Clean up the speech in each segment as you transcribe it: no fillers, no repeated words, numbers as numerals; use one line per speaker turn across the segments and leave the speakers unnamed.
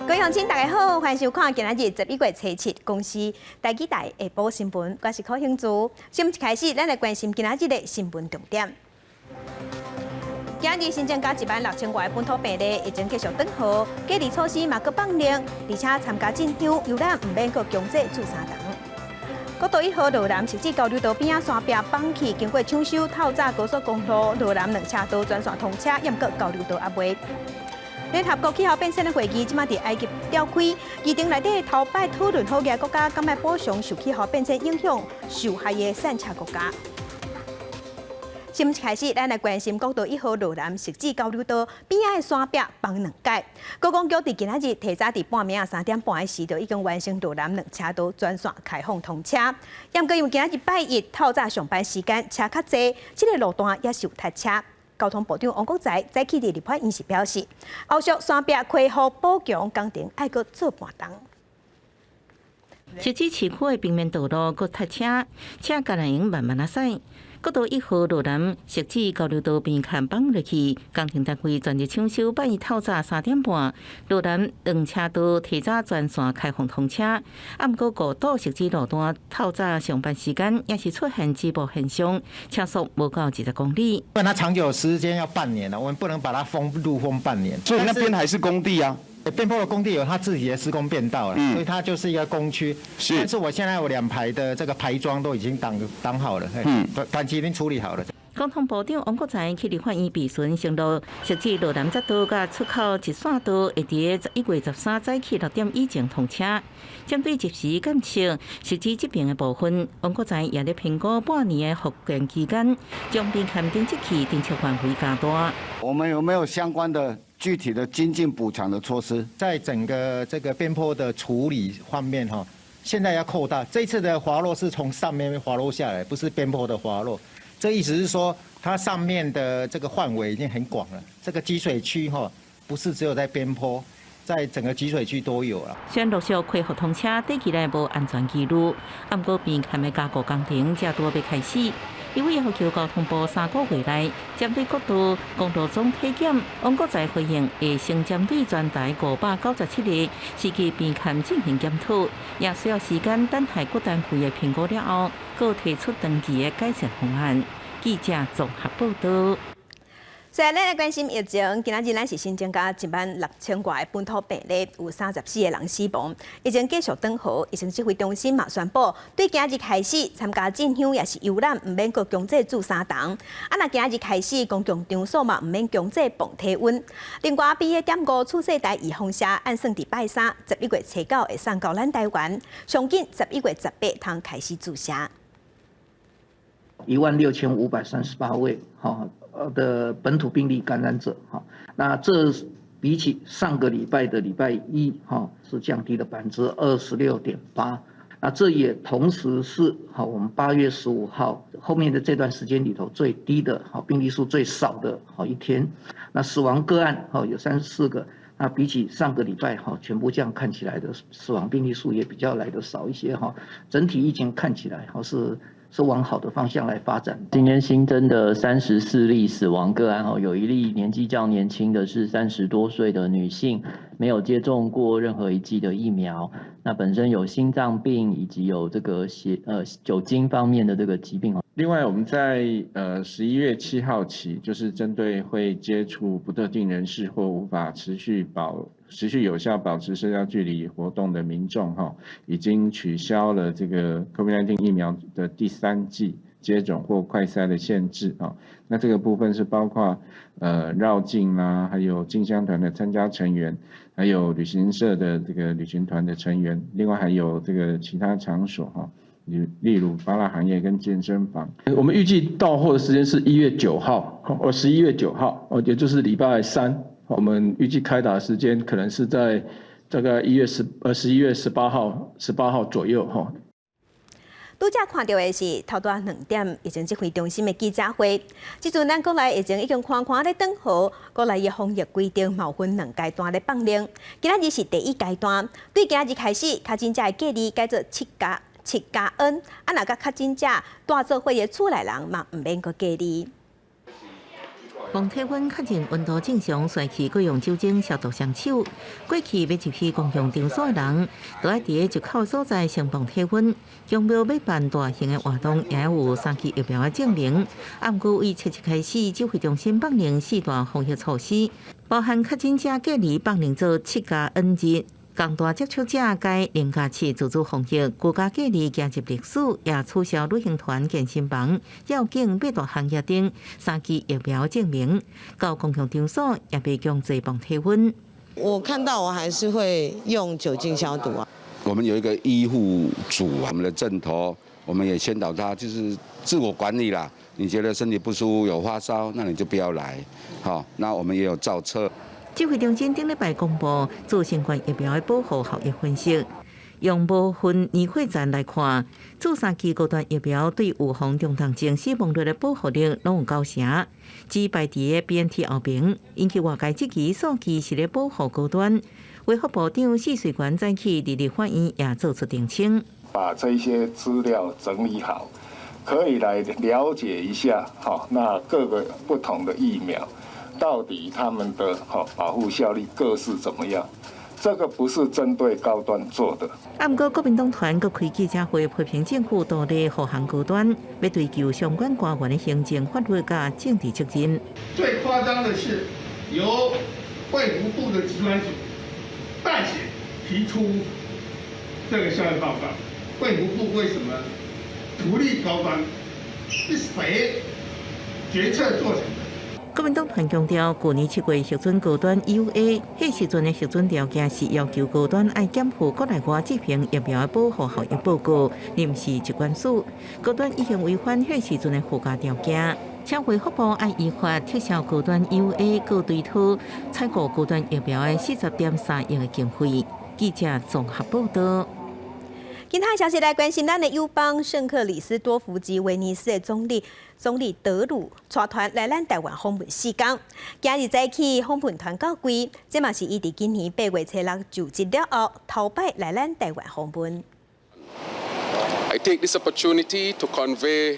各位鄉親，大家好，歡迎收看今仔日11月初7公視台語台下晡新聞，我是柯興珠。新聞一開始，咱來關心今仔日的新聞重點。今日新增加1萬6千外本土病例，疫情繼續轉好，隔離措施嘛閣放寬，而且參加進香遊覽毋免閣強制注三針。國道1號羅南汐止交流道邊仔山壁崩去，經過搶修，透早高速公路羅南兩車道全線通車，毋過交流道猶未。聯合國氣候變遷的會議這馬佇埃及召開，議程內底頭擺討論好額國家敢愛補償受氣候變遷影響受害的散赤國家。新聞開始，咱來關心國道1號羅南汐止交流道邊仔的山壁崩兩解。高公局佇今仔日提早佇半暝3點半的時，就已經完成羅南兩車道全線開放通車。毋過因為今仔日拜一透早上班時間車較濟，這個路段也是有塞車。交通部長王國材早起佇立法院時表示，後續山壁恢復補強工程愛閣做半冬。
汐止市區的平面道路閣塞車，車敢若會用慢慢仔駛。國道1號羅南汐止交流道邊崁崩落去，工程單位全日搶修，拜一透早3點半，羅南兩車道提早全線開放通車。啊，毋過五堵汐止路段透早上班時間也是出現擠爆現象，車速無夠20公里。
因為它長久時間要半年了，我們不能把它封路封半年。
所以那邊還是工地啊？
邊坡的工地有它自己的施工便道了，所以它就是一個工區。但是我現在有兩排的這個排樁都已經擋擋好了，短期已經處理好了。
交通部長王國材去立法院備詢承諾，汐止羅南側道佮出口一線道會佇11月13早起6點以前通車。針對及時監測汐止這邊的部分，王國材也咧評估半年的復健期間，將邊崁頂積氣偵測範圍加大。
我們有沒有相關的具體的經濟補償的措施？
在整個這個邊坡的處理方面，哈，現在要擴大。這次的滑落是從上面滑落下來，不是邊坡的滑落。這意思是說，它上面的這個範圍已經很廣了。這個積水區，哈，不是只有在邊坡，在整個集水區都有啦。
雖然陸續恢復通車，短期內無安全疑慮，毋過邊崁的加固工程才拄欲開始。立委要求交通部3個月內針對國道公路總體檢，王國材回應會先針對全台597個司機邊崁進行檢討，也需要時間等待各單位的評估了後，閣提出長期的改善方案。記者綜合報道。
所以咱來關心疫情，今仔日咱是新增加1萬6千外本土病例，有34個人死亡。疫情繼續轉好，疫情指揮中心嘛宣布，對今日開始參加進香抑是遊覽，毋免閣強制注三針。啊，若今日開始公共場所嘛，毋免強制磅體溫。另外，BA.5次世代預防射按算佇拜三11月初9會送到咱台灣，上緊11月18通開始注射。
16,538位，哈的本土病例感染者，哈，那這比起上個禮拜的禮拜一，哈，是降低了26.8%。那這也同時是哈我們8月15號後面的這段時間裡頭最低的，哈病例數最少的好一天。那死亡個案，哈有34個，那比起上個禮拜，哈全部這樣看起來的死亡病例數也比較來得少一些，哈，整體疫情看起來，哈是往好的方向來發展。
今天新增的34例死亡個案，有一例年紀較年輕的是30多歲的女性，沒有接種過任何一劑的疫苗，那本身有心臟病以及有這個酒精方面的這個疾病。
另外，我們在11月7號起，就是針對會接觸不特定人士或無法持續有效保持社交距離活動的民眾，哈，已經取消了這個 COVID-19 疫苗的第三劑接種或快篩的限制啊。那這個部分是包括繞境啦，還有進香團的參加成員，還有旅行社的這個旅行團的成員，另外還有這個其他場所哈。例如芭樂行業跟健身房。
我們預計到貨的時間是1月9號，或11月9號，哦，也就是禮拜三。我們預計開打的時間可能是在大概11月18號，18號左右，哈。
拄才看著的是頭拄仔2點疫情指揮中心的記者會。這陣咱國內疫情已經寬寬咧轉好，國內的防疫規定嘛分兩階段咧放寬。今仔日是第一階段，對今仔日開始，確診者的隔離改做7+7+N，啊，若佮確診者蹛做伙的厝內人嘛，毋免閣隔離。
磅體溫確認溫度正常，隨去閣用酒精消毒雙手。過去欲入去公共場所的人，都愛佇入口所在先磅體溫。強調欲辦大型的活動，也有三劑疫苗的證明。啊，毋過為七日開始，指揮中心放行四大防疫措施，包含確診者隔離放行做7+N 日。共大接觸者改0+7自主防疫，居家隔離行入歷史，也取消旅行團、健身房、藥警八大行業頂三劑疫苗證明，到公共場所也袂強制磅體溫。
我看到我還是會用酒精消毒啊。
我們有一個醫護組，我們的陣頭，我們也宣導他就是自我管理啦。你覺得身體不舒服、有發燒，那你就不要來。好，那我們也有造冊。
指揮中心頂禮拜公布做新冠疫苗的保護效益分析，用無分年歲層來看，注三劑高端疫苗對預防中重症死亡率的保護力攏有九成。只排佇 BNT 後爿，引起外界質疑數據是咧保護高端。衛福部長謝瑞麟早起佇立法院也做出澄清，
把這些資料整理好，可以來了解一下，好，那各個不同的疫苗。到底他們的保護效力各是怎麼樣？這個不是針對高端做的。
啊，毋過國民黨團閣開記者會批評政府獨立護航高端，欲追究相關官員的行政法律佮政治責任。
最誇張的是，由衛福部的疾管署代寫提出這個效益報告。衛福部為什麼圖利高端？是誰決策做成的？
國民黨團強調，舊年7月核准高端 EUA，彼時陣的核准條件是要求高端愛檢附國內外執行疫苗的保護效益報告，毋是疾管署。高端已經違反彼時陣的附加條件，請衛福部愛依法撤銷高端 EUA，閣追討採購高端疫苗的40.3億的經費。記者綜合報道。
其他消息來關心，咱的友邦聖克里斯多福及威尼斯的總理德魯帶團來咱台灣訪問4天。今日早起訪問團到櫃，這嘛是伊佇今年8月初6就職了後，頭擺來咱台灣訪問。
I take this opportunity to convey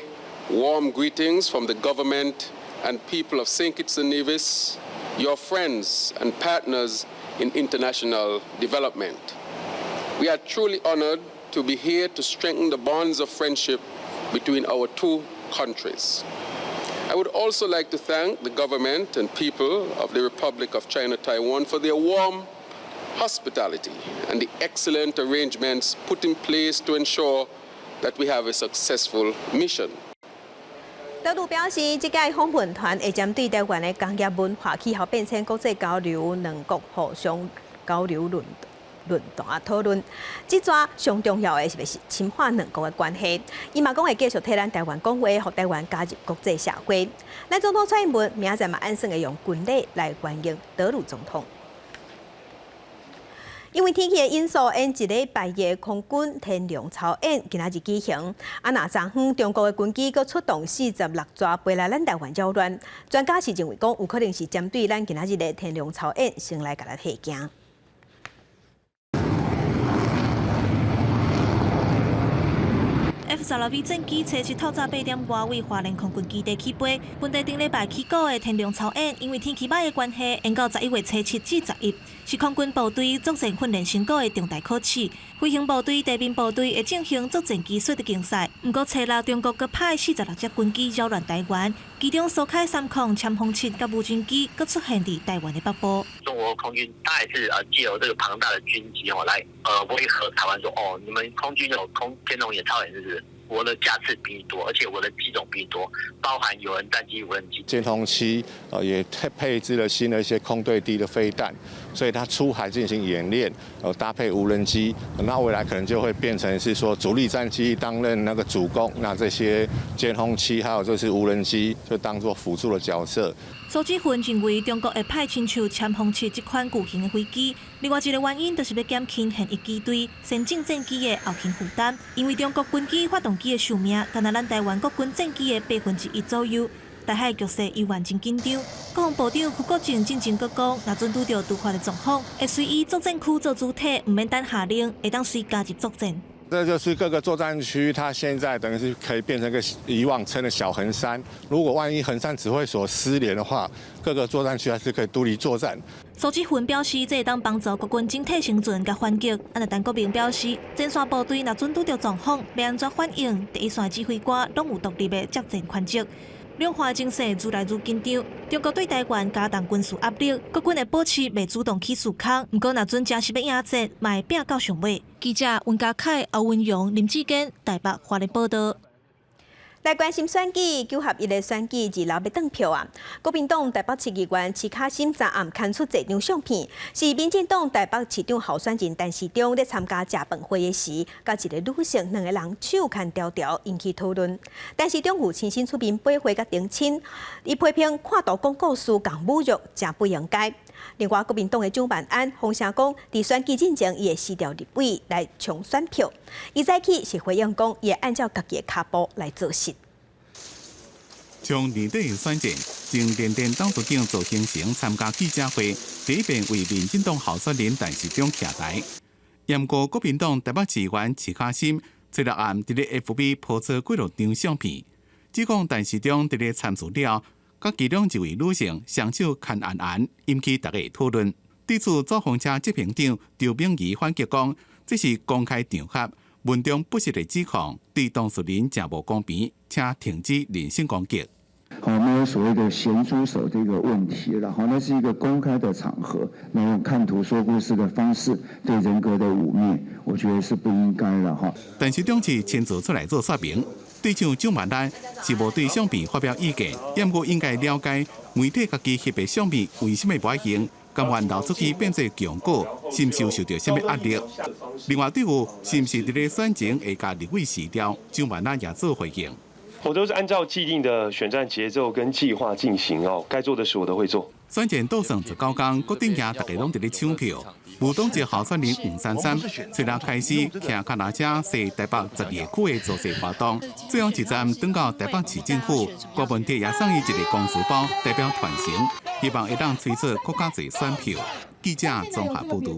warm greetings from the government and people of St. Kitts and Nevis, your friends and partners in international development. We are truly honored to be here to strengthen the bonds of friendship between our two countries. I would also like to thank the government and people of the Republic of China, Taiwan for their warm hospitality and the excellent arrangements put in place to ensure that we have a successful mission.
德魯表示，這屆訪問團會針對台灣的工業文化、氣候變遷、國際交流、兩國互相交流論壇討論。這逝上重要的是欲深化兩國的關係。伊嘛講會繼續替咱台灣講話，予台灣加入國際社會。咱總統蔡英文明仔載嘛按算會用軍禮來歡迎德魯總統。因為天氣的因素，延一禮拜的空軍天龍操演今仔日舉行。啊，若昨昏中國的軍機閣出動46逝飛來咱台灣擾亂，專家是認為講有可能是針對咱今仔日的天龍操演先來共咱嚇驚。
F-16V 戰機初七透早8點外為花蓮空軍基地起飛。本地頂禮拜起鼓的天龍操演，因為天氣䆀的關係，延到11月初7至11，是空軍部隊作戰訓練成果的重大考試。飛行部隊、地面部隊會進行作戰技術的競賽。毋過初六中國閣派46隻軍機擾亂台灣，其中蘇開30、殲風7佮無人機閣出現佇台灣的北部。
中國空軍它也是藉由這個龐大的軍機哦，來威嚇台灣說，哦，你們空軍有空天龍演操演是不是？我的架次比你多，而且我的機種比你多，包含有人戰機、無人機。
劍鋒七也配置了新的一些空對地的飛彈，所以它出海進行演練，搭配無人機，那未來可能就會變成是說主力戰機擔任那個主攻，那這些劍鋒七還有就是無人機就當做輔助的角色。
蘇志雲認為中國會派親像殲風七這款巨型的飛機，另外一個原因就是欲減輕現役機隊先進戰機的後勤負擔，因為中國軍機發動機的壽命，敢若咱台灣國軍戰機的1/8左右。台海局勢猶原真緊張，國防部長邱國正進前閣講，若準拄著突發的狀況，會隨以作戰區做主體，毋免等下令，會當隨加入作戰。
這就是各個作戰區，它現在等於是可以變成個以往稱的小衡山。如果萬一衡山指揮所失聯的話，各個作戰區還是可以獨立作戰。
蘇志雲表示，這會當幫助國軍整體生存佮反擊。啊，陳國明表示，前線部隊若準拄著狀況，欲按怎反應，第一線指揮官攏有獨立的作戰權責。兩岸情勢愈來愈緊張，中國對台灣加重軍事壓力，國軍會保持袂主動去示空。毋過，若準真實欲迎戰，嘛會拚到上尾。記者溫家凱、歐文勇、林志堅台北花蓮報導。
來關心選舉，9合1的選舉二六欲轉票啊！國民黨台北市議員徐卡心昨暗刊出這張相片，是民進黨台北市長候選人陳時中咧參加食飯會的時，佮一个女性兩个人手牽牢牢，引起討論。陳時中有親身出面拜會佮澄清，伊批評看圖講故事共侮辱，誠不應該。另外，國民黨的蔣萬安風聲講，佇選舉進前，伊會辭掉立委來衝選票。伊早起是回應講，伊會按照家己的跤步來做事。
從年底選戰，前電電董事長趙興成參加記者會，第一遍為民進黨候選人陳時中徛台。毋過國民黨台北市議員徐卡心，昨日暗佇咧 FB 拋出幾落張相片，指講陳時中佇咧參事了，佮其中一位女性雙手牽絚絚，引起大家討論。對此，左風車執行長張炳儀反擊講，這是公開場合，文中不實的指控對當事人誠無公平，請停止人身攻擊。
好，沒有所謂的鹹豬手這個問題了，哈，那是一個公開的場合，那用看圖說故事的方式對人格的汙衊，我覺得是不應該了，哈。
陳時中是親自出來做說明，對手蔣萬安是無對相片發表意見，毋過應該了解媒體家己翕的相片為啥物無愛用，甘願流出去變做強告，是毋是有受著啥物壓力？另外，對於是毋是佇咧選前會共立委辭掉，蔣萬安也做回應。
我都是按照既定的選戰節奏跟計劃進行哦，該做的事我都會做。
選戰倒算十九工，國頂夜大家攏佇咧搶票。無黨籍候選人黃珊珊，昨日開始騎腳踏車踅台北12個區的造勢活動，最後一站轉到台北市政府，郭文鐵也送伊一個公事包，代表傳承，希望會當催促閣較濟選票。記者綜合報導。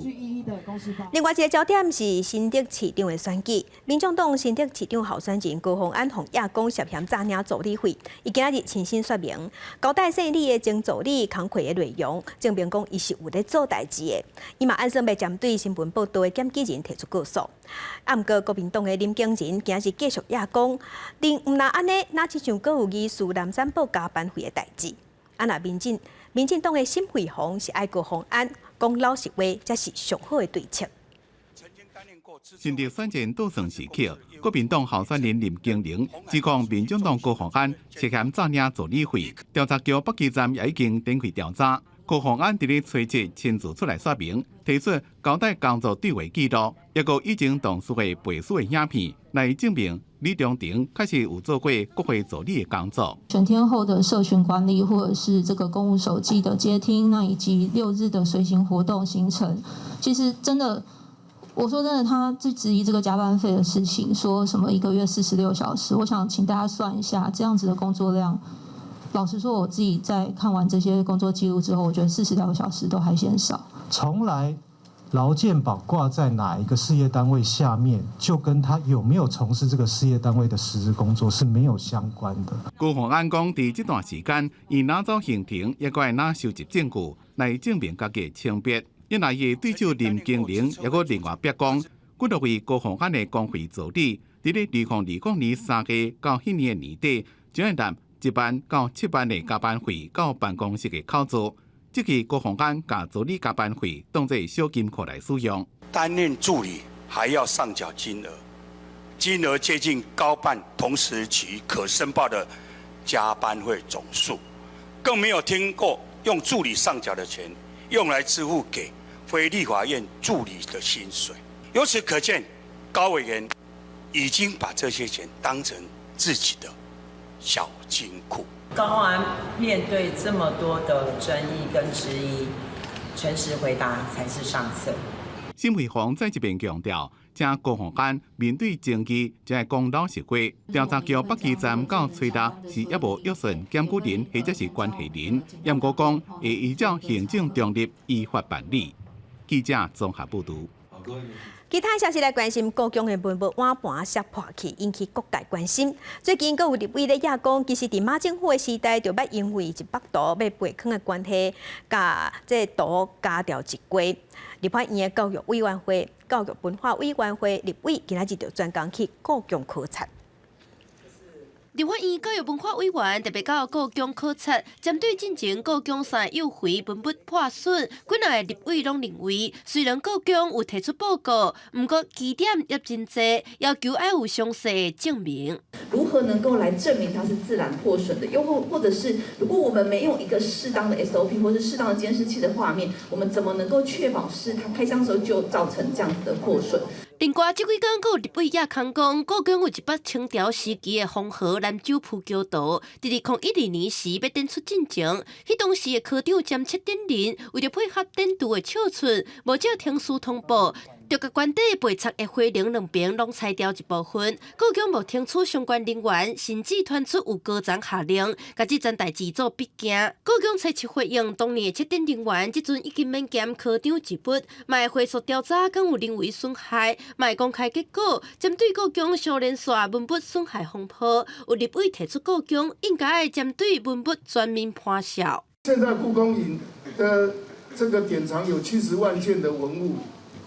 另外一個焦點是新竹市長的選舉，民眾黨新竹市長候選人高虹安予指講涉嫌詐領助理費，伊今日親身說明，交代姓李的前助理工課的內容，證明講伊是有咧做代誌的。伊嘛按算欲針對新聞報導的檢舉人提出告訴。啊，毋過國民黨的林景仁今日繼續指講，恁毋若按呢，若親像閣有疑似南山報加班費的代誌。啊，若民進黨的沈慧虹是愛高虹安講老實話，才是上好的對策。
新竹選戰倒算時刻，國民黨候選人林景仁指控民進黨高虹安涉嫌詐領助理費，調查局北基站也已經展開調查。高虹安佇咧初七親自出來說明，提出交代工作對話記錄，抑閣以前同事的背書的影片來證明李中庭確實有做過國會助理的工作。
全天候的社群管理，或者是這個公務手機的接聽，那以及六日的隨行活動行程，其實真的，我說真的，他在質疑這個加班費的事情，說什麼一個月46小時，我想請大家算一下，這樣子的工作量。老實說，我自己在看完這些工作記錄之後，我覺得46個小時都還嫌少。
從來勞健保掛在哪一個事業單位下面，就跟他有沒有從事這個事業單位的實質工作是沒有相關的。
高虹安講，佇這段時間，伊若走行程，抑閣愛若收集證據來證明家己的清白。因來伊對手林景仁，抑閣另外逼講，幾落位高虹安的公費助理，佇咧2020年3月到彼年的年底，將會攬1萬到7萬的加班費到辦公室的扣除。這期高虹安共助理加班費當做小金庫來使用。
擔任助理還要上繳金額，金額接近高辦同時期可申報的加班費總數，更沒有聽過用助理上繳的錢用來支付給非立法院助理的薪水。由此可見，高委員已經把這些錢當成自己的小金庫。
高虹安面對這麼多的爭議跟質疑，誠實回答才是上策。
沈慧虹再一遍強調，請高虹安面對爭議，就愛講老實話。調查局北基站到吹達是猶無約束檢舉人或者是關係人，毋過講會依照行政中立依法辦理。記者綜合報導。
其他消息來關心，故宮的文物碗盤摔破去，引起各界關心。最近閣有立委咧也講，其實佇馬政府的時代，就捌因為一幅圖欲背囥的關係，共這個圖加掉一塊。立法院的教育委員會、教育文化委員會立委今仔日就專工去故宮考察。
立法院教育文化委員特別到故宮考察，針對進前故宮三个幼妃文物破損，幾若个立委攏認為，雖然故宮有提出報告，毋過疑點也真濟，要求愛有詳細的證明。
如何能夠來證明它是自然破損的？又或者是，如果我們沒有一個適當的 SOP 或是適當的監視器的畫面，我們怎麼能夠確保是它開箱時候就造成這樣子的破損？
另外，這幾工閣有立委也空講，故宮有一幅清朝時期的黃河南州浮橋圖，佇2012年時欲展出進前，彼當時的科長兼策展人為著配合展圖的尺寸，無照程序通報，就共館底被拆的花籠兩邊攏裁掉一部分。故宮無聽取相關人員，甚至傳出有高層下令，共這層代誌做筆驚。故宮初七回應，當年的策展人員這陣已經免兼科長一筆，嘛會回溯調查，敢有人為損害，嘛會公開結果。針對故宮相連線文物損害風波，有立委提出故宮應該愛針對文物全面盤數。
現在故宮隱的這個典藏有70萬件的文物。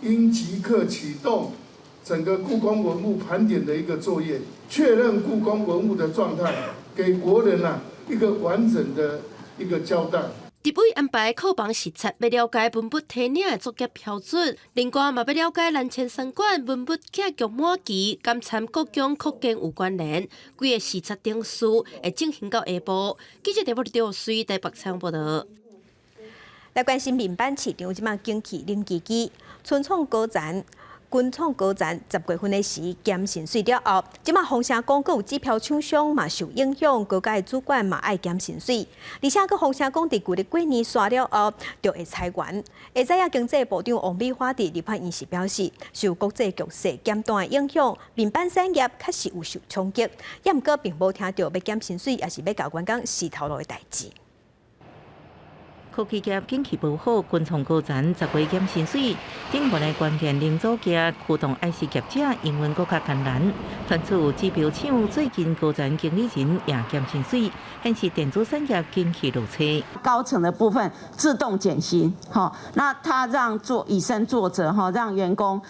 應即刻啟動整個故宮文物盤點的一個作業，確認故宮文物的狀態，給國人啊一個完整的一個交代。
立委安排庫房視察，欲了解文物提領的作業標準，另外嘛欲了解南千山館文物拆局滿期，敢參故宮擴建有關聯。規个視察程序會進行到下晡。記者台北吊水台北採訪報導。
來關心面板市場，這馬景氣冷吱吱，群創高層、群創高層10月份的時減薪水了後，這馬風聲講，閣有指標廠商嘛受影響，高階主管嘛愛減薪水，而且閣風聲講，佇舊曆過年煞了後就會裁員。會知影經濟部長王美花佇立法院時表示，受國際局勢間斷的影響，面板產業確實有受衝擊，也毋過並無聽著欲減薪水，抑是欲共員工辭頭路的代誌。
科技業景氣無好，群創高層10月減薪水，頂懸的關鍵零組件驅動 IC 業者營運閣較艱難。傳出指標廠最近高層經理人也減薪水，顯示電子產業景氣落差。
高層的部分自動減薪，哈，那他讓做以身作則，哈，讓員工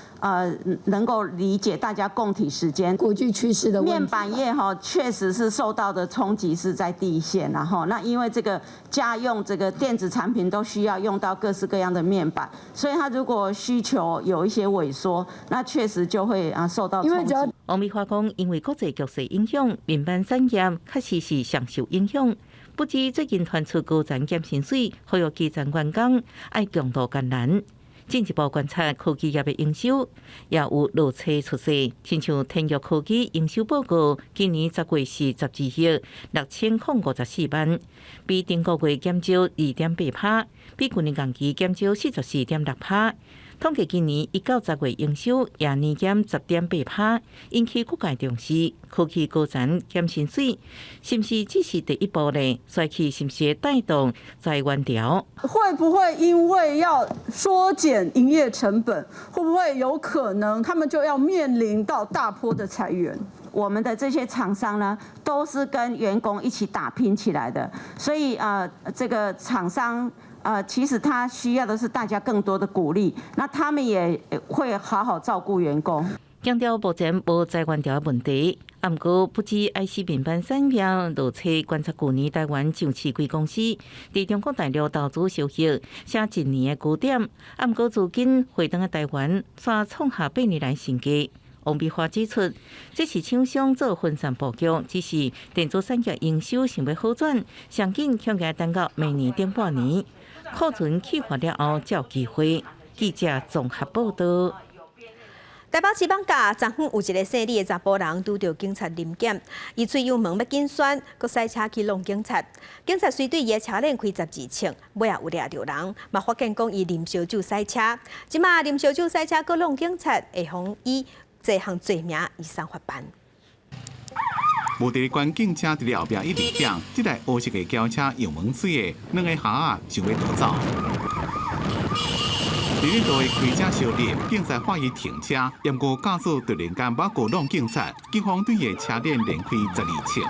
能夠理解大家共體時艱。
國際趨勢的
面板業哈，確實是受到的衝擊是在第一線，然後那因為這個家用這個電子產品都需要用到各式各樣的面板，所以它如果需求有一些萎縮，那確實就會啊受到衝擊。
王美花講，因為國際局勢影響，面板產業確實是上受影響。不止最近傳出高層減薪水，呼籲基層員工愛共渡艱難。進一步觀察科技業的營收，也有落差出現。親像天鈺科技營收報告，今年10月是12億6054萬，比頂個月減少2.8%，比去年同期減少44.6%。統計今年1到10月營收也年減10.8%，引起各界重視。科技高層減薪水，是毋是只是第一步呢？衰去是毋是會帶動裁員潮？
會不會因為要縮減營業成本，會不會有可能他們就要面臨到大波的裁員？
我們的這些廠商呢，都是跟員工一起打拼起來的，所以啊，這個廠商。其實他需要的是大家更多的鼓勵，那他們也會好好照顧員工。
強調目前無裁員潮的問題，毋過不止 IC 面板產業落差，觀察舊年台灣上市櫃公司佇中國大陸投資收益，寫一年的高點，毋過資金回轉來台灣，煞創下8年來新低。王美花指出，這是廠商做分散布局，只是電子產業營收想欲好轉，上緊恐驚等到明年頂半年，庫存去化了後才有機會。記者綜合報道。
台北市艋舺昨昏有一个姓李的查埔人拄著警察臨檢，伊喙油門欲緊栓，閣駛車去挵警察。警察隨對伊的車輪開十字銃，尾仔有掠著人，嘛發現講伊啉燒酒駛車。這馬啉燒酒駛車閣挵警察，會予以這項罪名移送法辦。
無佇關警車佇咧後壁一直響，這台烏色的轎車油門水的，兩个狎仔想欲逃走。佇咧路的開車相入，警察懷疑停車，毋過駕駛突然間把過挵警察，警方對伊車鏈連開12槍。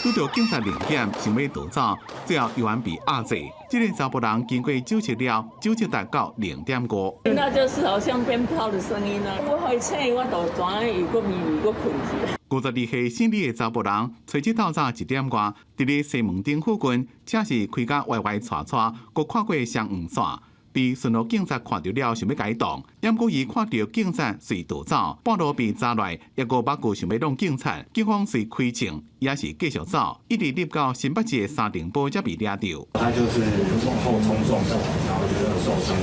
拄著警察臨檢，想欲逃走，最後猶原被壓制。這个查埔人經過酒測了，酒測達到0.5。
那就是好像鞭炮的聲音啊！我予伊醒，我就知影又閣迷迷閣睏去。
52歲姓李的查埔人，初七透早1點外，佇咧西門町附近，車是開甲歪歪斜斜，閣跨過雙黃線，被巡邏警察看著了，想欲共伊擋，毋過伊看著警察隨逃走，半路被查來，抑閣猶閣想欲挵警察，警方隨開槍，也是繼續走，一直入到新北市的三重埔才被掠著。
他就是往後衝撞到，然後覺得受傷，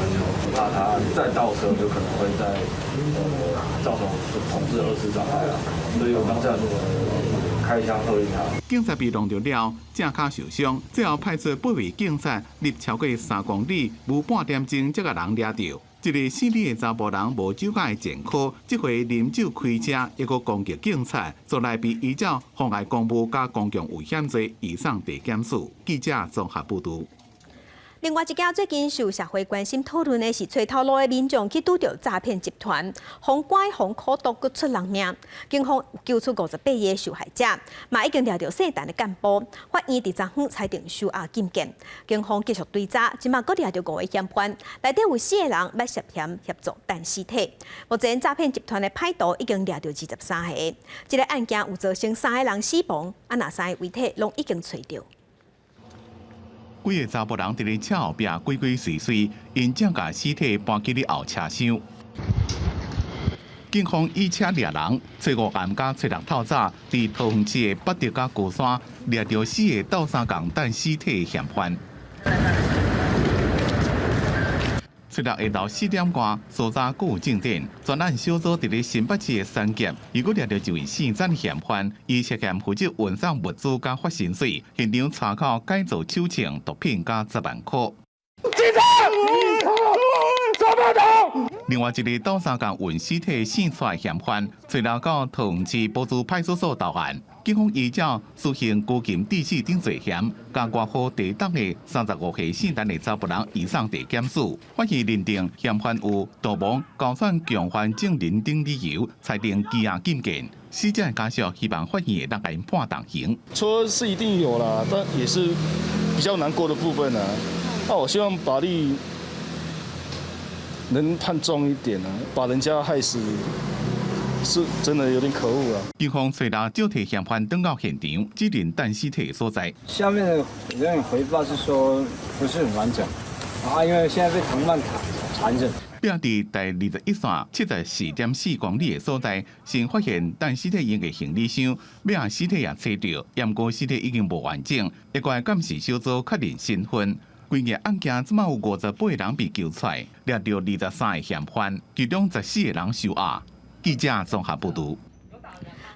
就怕他再倒車，有可能會再造成同事二次傷害啊，所以我當下就開槍喝令他。
警察被挵著了，正跤受傷，最後派出八位警察入超過3公里，無半點鐘才共人掠著。這个姓李的查埔人無酒駕的前科，這回啉酒開車，抑閣攻擊警察，後來被依照妨礙公務佮公共危險罪移送地檢署。記者綜合報導。
另外一件最近受社會關心討論的是，揣頭路的民眾去拄著詐騙集團，予拐予苦毒，閣出人命。警方救出58個受害者，嘛已經掠著姓陳的幹部。法院佇昨昏裁定收押禁見。警方繼續追查，這馬閣掠著五个嫌犯，內底有四个人捌涉嫌協助彈屍體。目前詐騙集團的歹徒已經掠著23个。這个案件有造成三个人死亡，啊，若三个遺體攏已經揣著。
幾个查埔人佇咧車後壁鬼鬼祟祟，𪜶正共屍體搬去咧後車廂。警方以車掠人，初五暗佮初六透早，佇桃園市的八德佮高山掠著四个鬥相共彈屍體的嫌犯。初六下晝4點外，搜查閣有進展，專案小組佇咧新北市的三峽，又閣掠著一位姓陳的嫌犯，伊涉嫌負責運送物資佮發薪水，現場查扣改造手槍、毒品佮10萬箍。
警察，
另外一个鬥相共運屍體姓蔡的嫌犯，初六到桃園市埔子派出所投案，警方依照私刑拘禁致死等罪嫌，將外號地東的35歲姓陳的查埔人移送地檢署，法院認定嫌犯有逃亡、勾串共犯證人等理由，裁定羈押禁見。死者的家屬希望法院會當共𪜶判重刑。
說是一定有啦，但也是比較難過的部分啊。那我希望法律能判重一點啊，把人家害死是真的有點可惡啊。
警方隨後召提嫌犯轉到現場，指認彈屍體的所在。
下面的人員回報是說不是很完整啊，因為現在被藤蔓纏著。
並佇第21線74.4公里的所在，先發現彈屍體用的行李箱，尾仔屍體也揣著，毋過屍體已經無完整，一個鑑識小組確認身份。規个案件這馬有58個人被救出來，掠著23個嫌犯，其中14個人收押。記者綜合報導。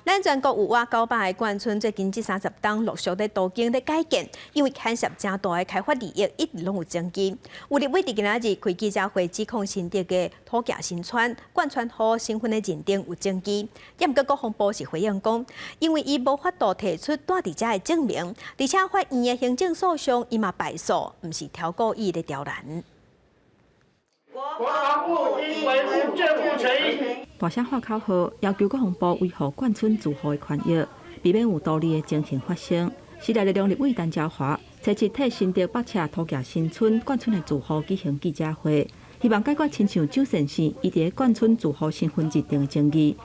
咱全國有倚900个眷村，最近這30冬陸續咧都更咧改建，因為牽涉誠大的開發利益，一直攏有爭議。有立委佇今仔日開記者會，指控新竹的土崎新村貫村戶身份的認定有爭議。毋過國防部是回應講，因為伊無法度提出蹛佇遮的證明，而且法院的行政訴訟伊嘛敗訴，毋是刁故意咧刁難。
國防部應維護眷戶權益。
大聲喊口號，要求國防部維護眷村住戶的權益，避免有獨立的情形發生。時代力量立委陳椒華，初七替新竹北赤土崎新村眷村的住戶舉行記者會，希望解決親像周先生伊佇眷村住戶身份認定的爭議。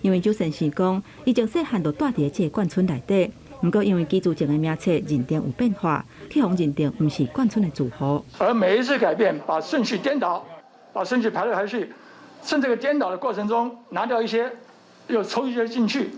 因為周先生講，伊從細漢就蹛佇這个眷村內底，毋過因為居住證的名冊認定有變化，去予認定毋是眷村的住戶。
而每一次改變，把順序顛倒，把順序排來排去。趁這個顛倒的過程中，拿掉一些，又抽一些進去，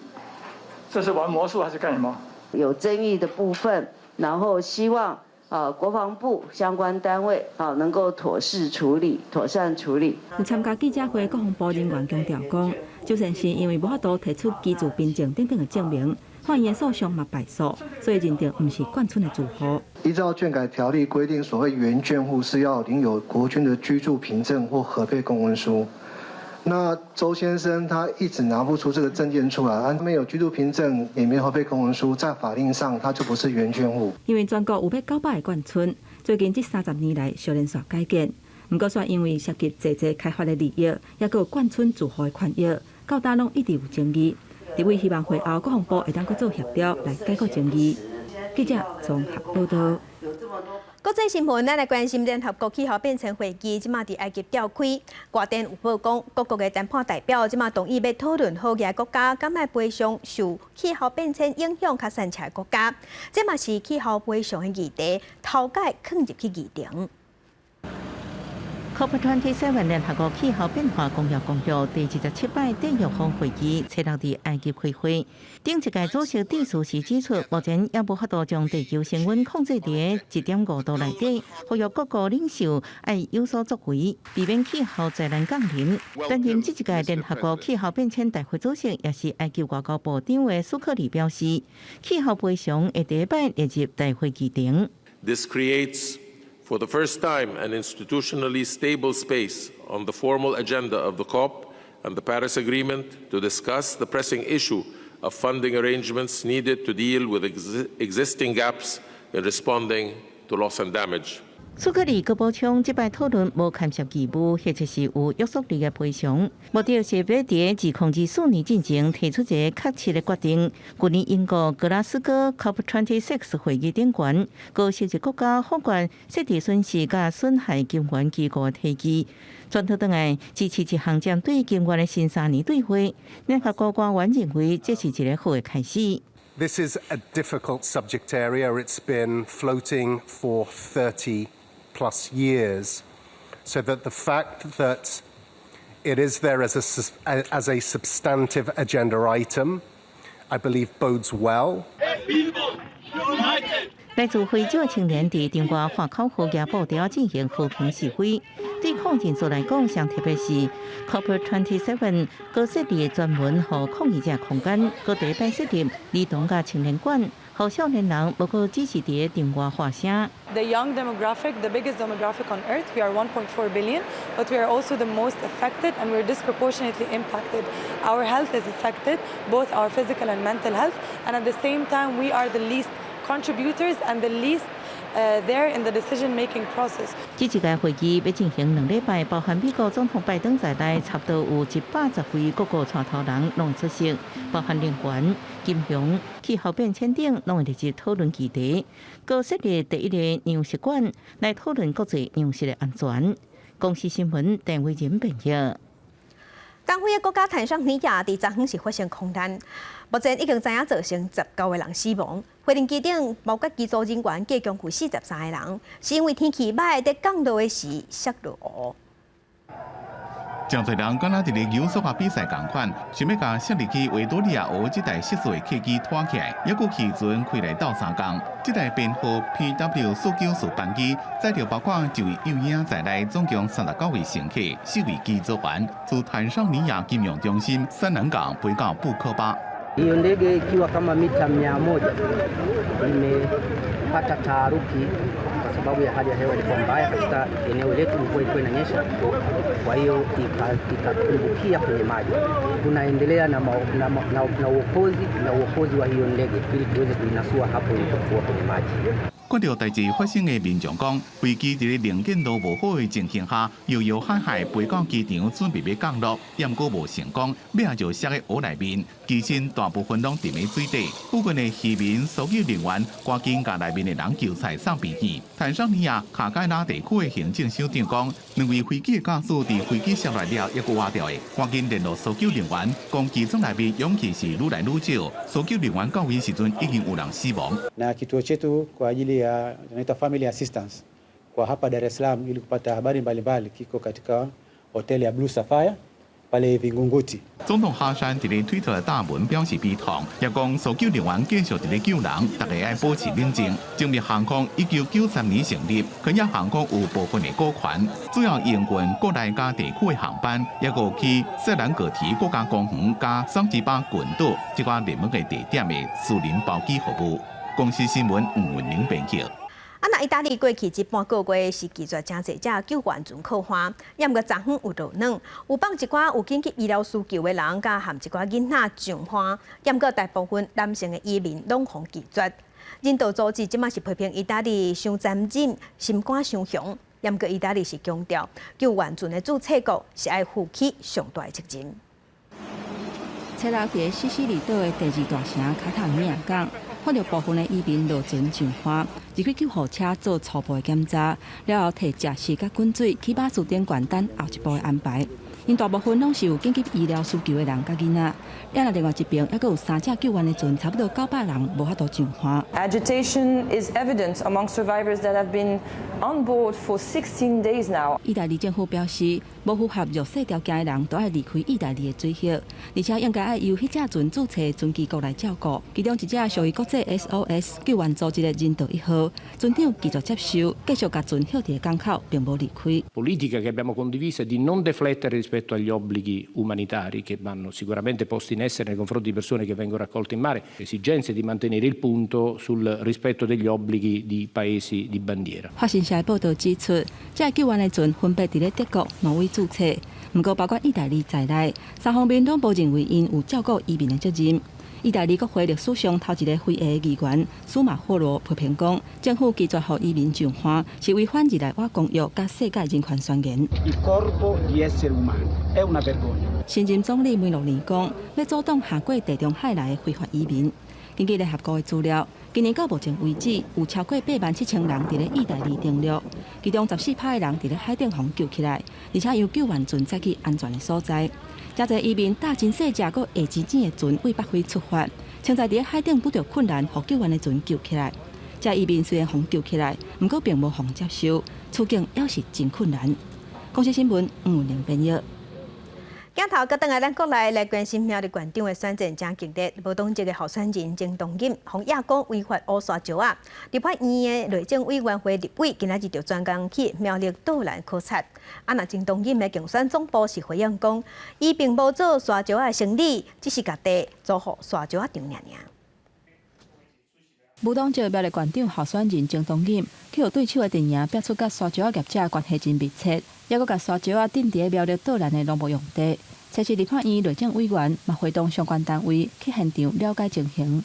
這是玩魔術還是幹什麼？
有爭議的部分，然後希望啊國防部相關單位啊能夠妥善處理，妥善處理。
有參加記者會，國防部人員強調講，周先生因為無法度提出居住憑證等等的證明，法院訴訟嘛敗訴，所以認定毋是眷村的住戶。
依照眷改條例規定，所謂原眷戶是要領有國軍的居住憑證或核配公文書。那周先生他一直拿不出這個證件出來，啊，沒有居住憑證，也沒有核配公文書，在法令上他就不是原眷戶。
因為全國有欲900个眷村，最近這30年來，相連續改建。
毋過煞因為涉及濟濟開發的利益，抑閣有眷村住戶的權益，到今攏一直有爭議。立委希望會後國防部會當閣做協調來解決爭議。記者綜合報道。
國際新聞，咱來關心聯合國氣候變遷會議，這馬佇埃及召開。外電有報講，各國的談判代表這馬同意欲討論好額國家敢愛賠償受氣候變遷影響較善赤的國家，這嘛是氣候賠償的議題，頭擺囥入去議程。
COP27 聯合國氣候變化公約公約第27擺締約方會議，初六佇埃及開會。頂一屆主席致辭時指出，目前猶無法度將地球升溫控制佇1.5度內底，呼籲各國領袖愛有所作為，避免氣候災難降臨。擔任這一屆聯合國氣候變遷大會主席，也是埃及外交部長的蘇克里表示，氣候賠償會第一擺列入大會議程。
This creates for the first time an institutionally stable space on the formal agenda of the COP and the Paris Agreement to discuss the pressing issue of funding arrangements needed to deal with existing gaps in responding to loss and damage.
蘇克里閣補充，這擺討論無牽涉義務，或者是有約束力的賠償，目的是欲佇2024年進前提出一個確切的決定。去年英國格拉斯哥 COP26 會議頂懸，高收入國家否決設置損失佮損害金援機構的提議，轉頭轉來支持一項針對金援的新三年對話。聯合國官員認為這是一個好的開始。
This is a difficult subject area. It's been floating for 30 plus years, so that the fact that it is there as a substantive agenda item, I believe bodes well.
來自非洲的青年佇中國喊口號舉布條進行和平示威。對抗議人數來講，上特別是 COP27 閣設立專門予抗議者空間，閣第一擺設立兒童佮青年館，予少年人無閣只是佇場外喊聲。
The young demographic, the biggest demographic on earth, we are 1.4 billion, but we are also the most affected and we're disproportionately impacted. Our health is affected, both our physical and mental health, and at the same time, we are the least contributors and the least there in the decision-making process.
這一屆會議欲進行2禮拜，包含美國總統拜登在內，差不多有110位各國帶頭人攏會出席，包含能源、金融、氣候變遷等，攏會列入討論議題。閣設立第一個糧食館來討論國際糧食的安全。公視新聞鄧偉仁編譯。
東非的國家坦桑尼亞佇昨昏是發生空難，目前已經知影造成19個人死亡。飛行機頂包括機組人員，計共有43個人，是因為天氣䆀佇降落的時摔落湖。
誠濟人敢若佇咧游索仔比賽仝款，想欲共摔入去維多利亞湖這台失事的客機拖起來，猶閣漁船開來鬥相共。這台編號 PW494班機載著包括一位幼嬰在內，總共39位乘客，四位機組員，自坦桑尼亞金融中心山南港飛到布科巴。
Hiyo ndege ikiwa kama mita 100 imepata taharuki kwa sababu ya hali ya hewa ilikuwa mbaya katika eneo letu, mvua ilikuwa inanyesha, kwa hiyo ikatumbukia kwenye maji. Tunaendelea na uokozi wa hiyo ndege ili tuweze kuinasua hapo ilipokuwa kwenye maji.
看著代誌發生的民眾講，飛機佇咧能見度無好的情形下，搖搖晃晃飛到機場，準備欲降落，毋過無成功，尾仔就摔佇湖內面，機身大部分攏沉佇水底。附近的漁民搜救人員趕緊共內面的人救出來送病院。坦桑尼亞卡蓋拉地區的行政首長講，兩位飛機的駕駛佇飛機摔落了，猶閣活著的，趕緊聯絡搜救人員，講機艙內面氧氣是愈來愈少。搜救人員到位時陣已經有人死亡。
Na kituo chetu kwa ajili ya tunaita family assistance kwa hapa Dar es Salaam ili kupata habari mbalimbali kiko katika hoteli ya Blue Sapphire pale Vingunguti。
總統哈山佇咧推特貼文表示悲痛，也講搜救人員繼續佇咧救人，大家愛保持冷靜。精密航空1993年成立，肯亞航空有部分的股權，主要營運國內佮地區的航班，猶閣去塞蘭葛提國家公園佮桑吉巴群島這寡熱門的地點的私人包機服務。公視新聞吳文玲編輯。
啊，若意大利過去這半個月是拒絕誠濟隻救援船靠岸，猶毋過昨昏有落軟，有放一寡有緊急醫療需求的人，佮含一寡囡仔上岸，猶毋過大部分男性的移民攏予拒絕。人道組織這馬是批評意大利傷殘忍，心肝傷雄。毋過意大利是強調，救援船的註冊國是愛負起上大的責任。
初六佇西西里島的第二大城卡塔尼亞港，發著部分的移民落船上岸，入去救護車做初步的檢查，了後提食食佮滾水去巴士頂懸等後一步的安排。𪜶大部分攏是有緊急醫療需求的人佮囡仔，也若另外一邊猶閣有三隻救援的船，差不多900人無法度上岸。
Agitation is evident among survivors that have been on board for 16 days now.
意大利政府表示，無符合入世條件的人都愛離開意大利的水域，而且應該愛由彼隻船註冊船旗國來照顧。其中一隻屬於國際 SOS 救援組織的人道一號，船長拒絕接受，繼續共船歇佇港口，並無離開。
Politica che abbiamo condiviso è di non deflettere rispetto agli obblighi umanitari che vanno sicuramente posti in essere nei confronti di persone che vengono raccolte in mare, esigenze di mantenere il punto sul rispetto degli obblighi di paesi di bandiera。
法新社報導指出，這个救援的船分別佇咧德國、挪威註冊，毋過包括意大利在內，三方面攏無認為𪜶有照顧移民的責任。意大利國會歷史上頭一个非裔議員舒馬霍羅批評講，政府拒絕予移民上岸，是違反日內瓦公約佮世界人權宣言。新任總理梅洛尼講，欲阻擋橫過地中海來的非法移民。根據聯合國的資料，今年到目前為止，有超過87,000人佇咧意大利登陸，其中14%的人佇咧海頂予救起來，而且由救援船載去安全的所在。誠濟移民搭真細隻閣下真淺的船對北非出發，潛在佇咧海頂拄著困難，予救援的船救起來。這移民雖然予救起來，毋過並無予接收，處境猶是真困難。公視新聞吳文玲編譯。
鏡頭閣轉來咱國內來關心苗栗縣長的選戰誠激烈，無黨籍的候選人鍾東錦，予影講違法烏沙石仔。立法院的內政委員會立委今仔日就專工去苗栗斗南考察。啊，若鍾東錦的競選總部是回應講，伊並無做沙石仔的生理，只是共地租予沙石仔場爾爾。
無黨籍苗栗縣長候選人鍾東錦，去予對手的陣營拍出佮沙石仔業者關係真密切，猶閣共沙石仔鎮佇苗栗斗南的農牧用地。初七立法院內政委員嘛會同相關單位去現場了解情形。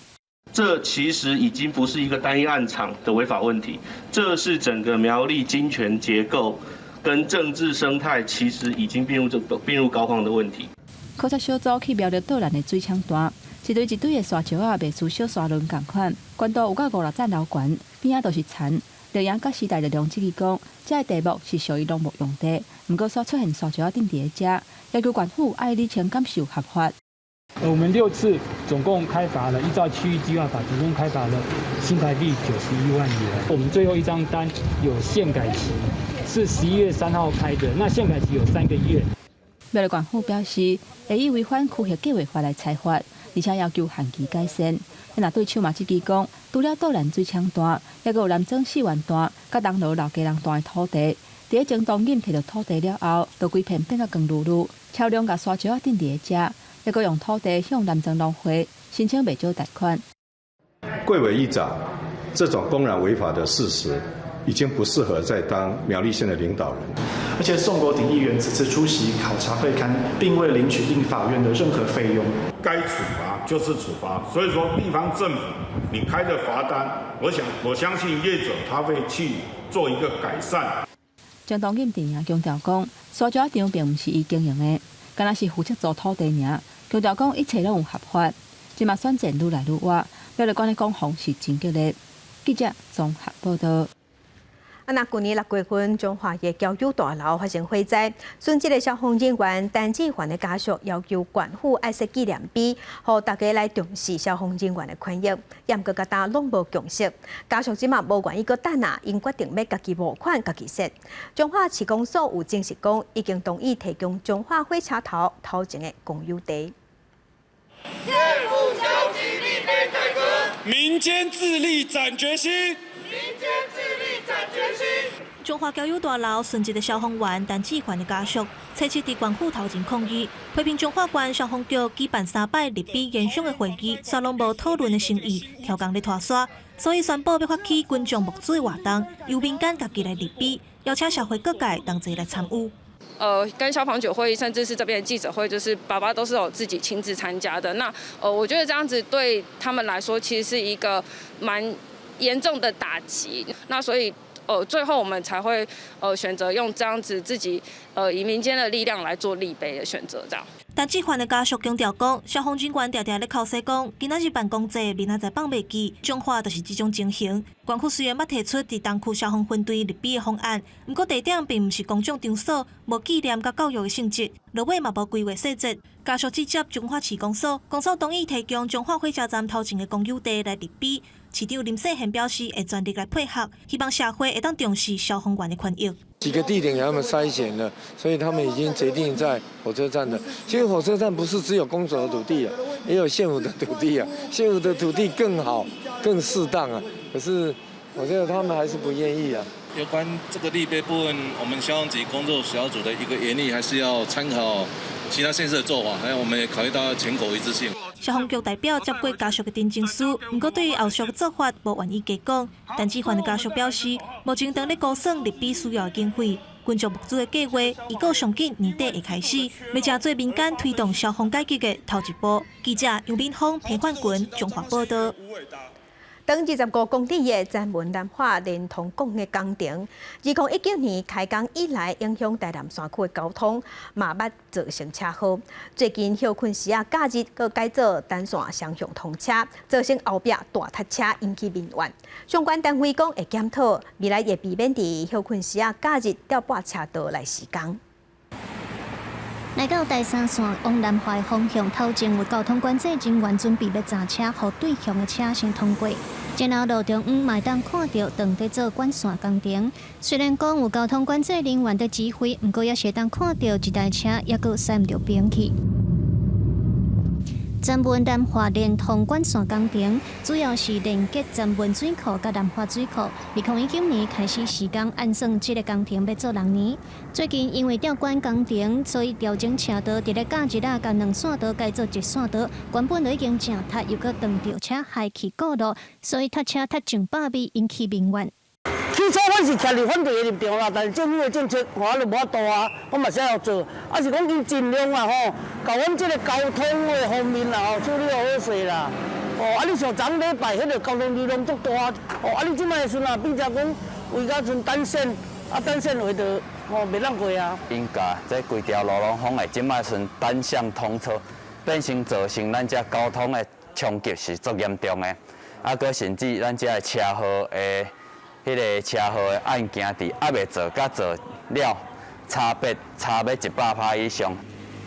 這其實已經不是一個單一案場的違法問題，這是整個苗栗金權結構跟政治生態其實已經病入膏肓的問題。
考察小組去苗栗斗南的水廠段，一堆一堆的沙石仔賣輸小沙崙仝款，懸度有到五六層樓懸，邊仔都是田。綠營佮時代力量質疑講，這个地目是屬於農牧用地，毋過煞出現沙石仔鎮佇咧遮，要求縣府愛理清敢是有合法。
我們6次總共開罰了，依照區域計劃法，總共開罰了新台幣91萬元。我們最後一張單有限改期，是11月3號開的，那限改期有3個月。
苗栗縣府表示，會以違反區域計劃法來裁罰，而且要求限期改善。若對手嘛質疑講，除了斗南水廠段，猶閣有南庄四元段、佮東螺老家人段的土地，佇咧鍾東錦提著土地了後，就規片變甲光漉漉，超量共沙石仔鎮佇咧遮，猶閣用土地向南莊農會申請袂少貸款。
貴委議長這種公然違法的事實，已經不適合再當苗栗縣的領導人。
而且宋國鼎議員此次出席考察會勘，並未領取立法院的任何費用。
該處罰就是處罰，所以說地方政府你開的罰單，我想我相信業者他會去做一個改善。
鍾東錦陣營強調講，沙石仔場並毋是伊經營的，敢若是負責租土地爾。強調講一切攏有合法。這馬選戰愈來愈熱，苗栗縣的攻防是真激烈。記者綜合報道。
啊，若舊年6月份，彰化的交友大樓發生火災，殉職的消防人員陳志環的家屬要求縣府愛設紀念碑，予大家來重視消防人員的權益。毋過到今攏無共識，家屬這馬無願意閣等啊，𪜶決定欲家己募款，家己設。彰化市公所有證實講，已經同意提供彰化火車頭頭前的公有地。
民間自立展決心。
民間自立展決心。
彰化交友大樓殉職的消防員陳志環的家屬，初七佇縣府頭前抗議，批評彰化縣消防局舉辦三擺立碑研商的會議，煞攏無討論的誠意，刁工咧拖沙，所以宣布欲發起群眾募資活動，由民間家己來立碑，邀請社會各界同齊來參與。
跟消防局會議，甚至是這邊的記者會，就是爸爸都是有自己親自參加的。那我覺得這樣子對他們來說，其實是一個蠻嚴重的打擊。那所以最後我們才會選擇用這樣子自己以民間的力量來做立碑的選擇，這樣。
陳志環的家屬強調講，消防警官定定咧口說講，今仔日辦公祭，明仔載放袂記，彰化就是這種情形。縣府雖然捌提出佇東區消防分隊立碑的方案，毋過地點並毋是公眾場所，無紀念佮教育的性質，落尾嘛無規劃細節。家屬直接彰化市公所，公所同意提供彰化火車站頭前的公有地來立碑。市長林世賢表示會全力來配合，希望社會會當重視消防員的權益。
幾個地點給他們篩選了，所以他們已經決定在火車站了。其實火車站不是只有公所的土地啊，也有縣府的土地啊，縣府的土地更好、更適當啊。可是我覺得他們還是不願意啊。
有關這個立碑部分，我們消防局工作小組的一個研議，還是要參考其他縣市的做法，還有我們也考慮到全國一致性。
消防局代表接過家屬的陳情書，毋過對於後續的做法無願意加講。陳志環的家屬表示，目前當咧估算立碑需要的經費，根據募資的計劃，預告上緊年底會開始，欲成做民間推動消防改革的頭一步。記者楊敏峰、彭焕群彰化報道。
長25公里的前門南化連通港的工程，2019年開工以來，影響台南山區的交通，嘛捌造成車禍。最近歇睏時仔假日，閣改做單線雙向通車，造成後壁大塞車，引起民怨。相關單位講會檢討，未來會避免佇歇睏時仔假日調撥車道來施工。
來到台三線往南化方向，頭前有交通管制人員準備欲閘車，予對向的車先通過。然後路中央嘛會當看著正佇做管線工程。雖然講有交通管制人員佇指揮，毋過猶是會當看著一台車猶閣駛毋著邊去。前門南化連通管線工程，主要是連結前門水庫佮南化水庫。2019年開始施工，按算這个工程欲做6年。最近因為吊管工程，所以調整車道，佇咧假日仔，共兩線道改做一線道。原本就已經誠塞，又閣撞著車害去過路，所以塞車塞上百米，引起民怨。
起初阮是徛佇反對的立場啦，但是政府的政策看就無法度啊，我嘛是愛做，啊是講𪜶盡量啊吼，共阮這个交通的方面啦吼處理好勢啦。哦，啊你像昨禮拜彼个交通流量足大，哦啊你這擺的時陣啊變成講規家賰單線，啊單線話就吼袂當過啊。
𪜶共這規條路攏封的，這擺賰單向通車，變成造成咱遮交通的衝擊是足嚴重的，啊，閣甚至咱遮的車禍的。彼个車禍的案件，佇猶未做，佮做了，差別差欲100%以上。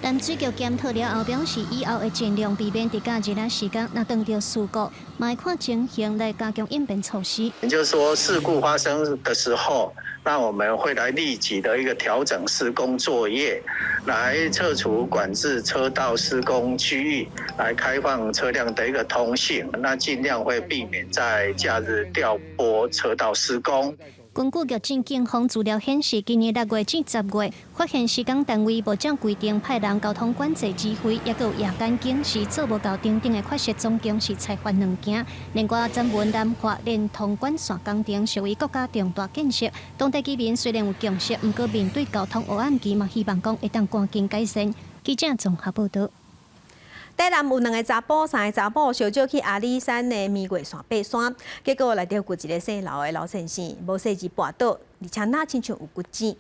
淡水局檢討了後表示，以後會盡量避免佇假日仔時間，若撞著事故，嘛會看情形來加強應變措施。
也就是說，事故發生的時候，那我們會來立即的一個調整施工作業，來撤除管制車道施工區域，來開放車輛的一個通行。那盡量會避免在假日調撥車道施工。
根據玉井警方資料顯示，今年6月至10月，發現施工單位無照規定派人交通管制指揮，抑閣有夜間警示做無夠等等的缺失，總共是裁罰兩件。另外，前門南化連通管線工程屬於國家重大建設，當地居民雖然有共識，毋過面對交通黑暗期，嘛希望講會當趕緊改善。記者綜合報導。
台南有兩个查埔、三个查埔，相招去阿里山的明月山爬山，結果內底有一个姓劉的老先生，無細緻跋倒，而且若親像有骨折。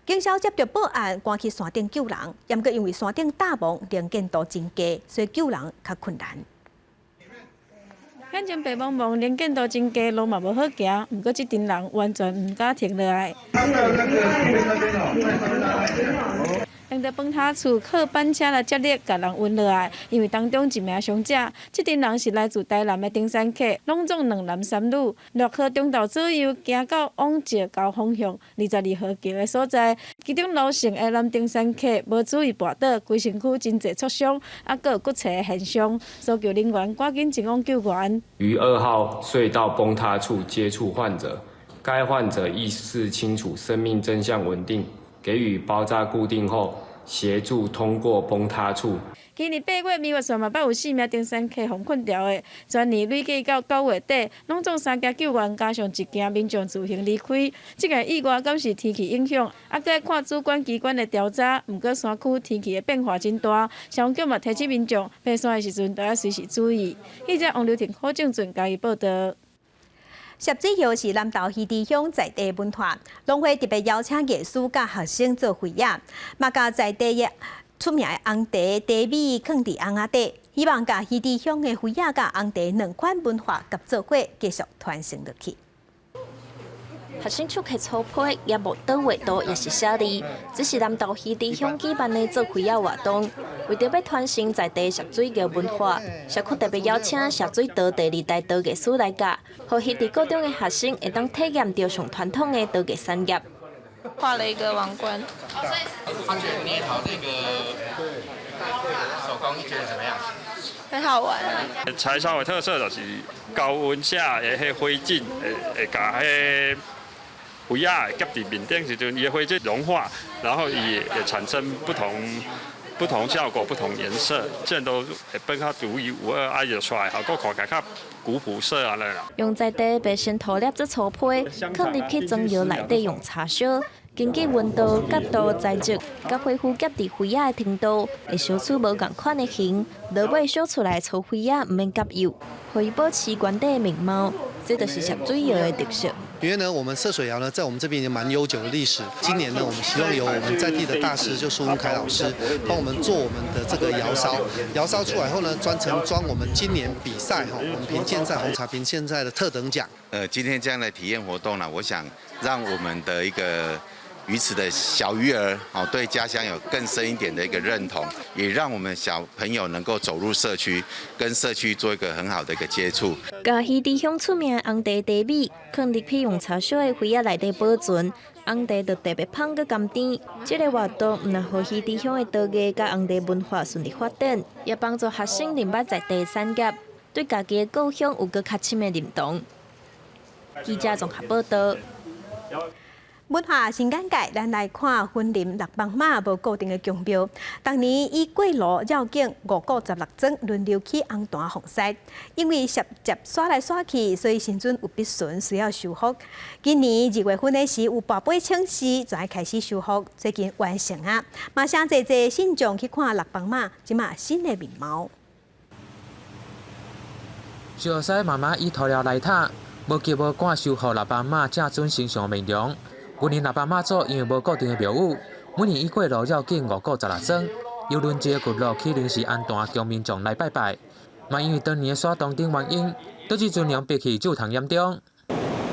警消接著報案，趕去山頂救人，毋過因為山頂罩霧，能見度真低，所以救人較困難。
眼前白茫茫，能見度真低，路嘛無好行。毋過這陣人完全毋敢停落來。用著崩塌處靠板車來接力，共人運落來。因為當中一名傷者，這陣人是來自台南的登山客，攏總兩男三女。落雨中晝左右，行到往石溝方向22號橋的所在，其中劉姓的男登山客無注意跋倒，規身軀真濟挫傷，猶閣有骨折的現象，搜救人員趕緊前往救援。
於2號隧道崩塌處接觸患者，該患者意識清楚，生命徵象穩定，給予包紮固定後，協助通過崩塌處。
今年8月，明月山嘛捌有四名登山客予困牢的，全年累計到9月底，攏總三件救援，加上一件民眾自行離開。這个意外敢是天氣影響？猶閣愛看主管機關的調查。毋過山區天氣的變化真大，消防局嘛提醒民眾爬山的時陣都愛隨時注意。記者王劉婷、柯正俊嘉義報導。
澀水窯是南投魚池鄉在地文化，農會特別邀請藝師佮學生做花仔，嘛共在地的出名的紅茶茶米囥佇甕仔底，希望共魚池鄉的花仔佮紅茶兩款文化合做伙，繼續傳承落去。
學生手提粗坯，也無倒畫圖，也是寫字，這是南投魚池鄉舉辦的做花仔活動。為著欲傳承在地澀水窯文化，社區特別邀請澀水陶第二代陶藝師來教，予魚池高中的學生會當體驗著上傳統的陶藝產業。
畫了一個王冠。
他覺得捏陶這個手工藝覺得怎麼樣？
很好玩啊！
柴燒的特色就是高溫下的彼灰燼會會共彼灰仔夾佇面頂時陣，伊的灰燼融化，然後伊會產生不同效果、不同顏色，這都會變較獨一無二，啊，就出來效果看起來較古樸色按呢啦。
用在地白鋅塗粒做粗坯，囥入去磚窯內底用柴燒，根據溫度、角度、材質，佮火候夾佇花仔的程度，會燒出無仝款的形。落尾燒出來的粗花仔毋免夾釉，予伊保持原底的面貌。這就是澀水窯的特色。
因為呢，我們澀水窯呢，在我們這邊已經蠻悠久的歷史。今年呢，我們希望由我們在地的大師，就蘇文凱老師，幫我們做我們的這個窯燒。窯燒出來後呢，專程裝我們今年比賽哈，我們評鑑賽紅茶評鑑賽的特等獎。
今天這樣的體驗活動呢，我想讓我們的一個魚池的小魚兒，哦，對家鄉有更深一點的一個認同，也讓我們小朋友能夠走入社區，跟社區做一個很好的一個接觸。
共魚池鄉出名的紅茶茶米，囥入去用柴燒的花仔內底保存，紅茶就特別芳閣甘甜。這個活動毋但予魚池鄉的陶藝佮紅茶文化順利發展，也幫助學生認捌在地產業，對家己的故鄉有閣較深的認同。記者綜合報道。
文化新眼界，咱來看雲林六艋舺無固定的宮廟，逐年以過路繞境五股十六莊輪流起紅壇奉祀。因為涉接徙來徙去，所以神尊有痞損需要修復。今年2月份的時，有跋杯請示，就愛開始修復，最近完成啊！嘛，誠濟濟信眾去看六艋舺，這馬新的面貌。
小西媽媽以塗料來塔，無急無趕修復六艋舺正尊形象面容。雲林六艋媽祖因為無固定的廟宇，每年以過路繞境五股十六莊，由輪一個聚落起臨時安壇，供民眾來拜拜。嘛因為當年的徙動等原因，導致尊龍被棄蛀蟲嚴重。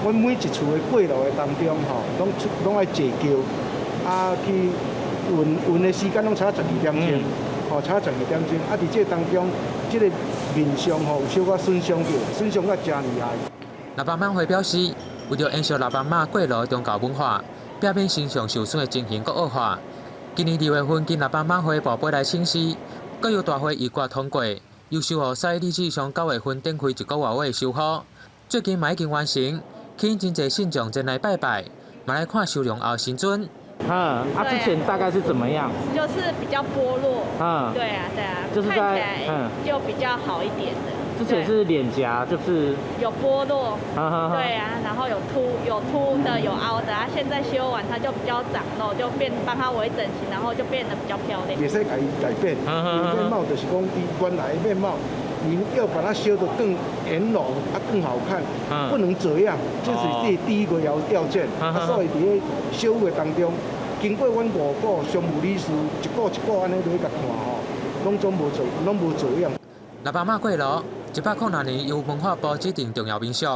阮每一次的過路的當中，吼，攏出攏愛坐轎，啊去運運的時間攏差12點鐘，吼，差12點鐘。啊，佇這當中，這個面相吼有小可損傷著，損傷甲誠厲害。
六艋媽會表示，為著延續六艋舺過路的宗教文化，避免形象受損的情形閣惡化。今年2月份，經六艋媽會跋杯來請示，閣由大會議決通過，由修復師李志祥9月份展開一個外月修復。最近嘛已經完成，吸引真濟信眾前來拜拜，嘛來看修容後神尊。
嗯，啊，之前大概是怎麼樣？
就是比較剝落。嗯，對啊，對啊，
就是
看起來就比較好一點的。
之前是臉頰就是
有剝落，對啊，然後有凸的，有凹的，啊，現在修完它就比較長肉，就變幫它微整形，然後就變得比較漂亮。
袂使共伊改變，面貌就是講伊原來的面貌，你要把它修得更圓融啊，更好看，不能這樣，這是第一個要件。啊，所以佇咧修復的當中，經過阮五個常務理事一個一個按呢落去共看吼，攏總無做，攏無做樣。
六艋舺過路，102年由文化部指定重要民俗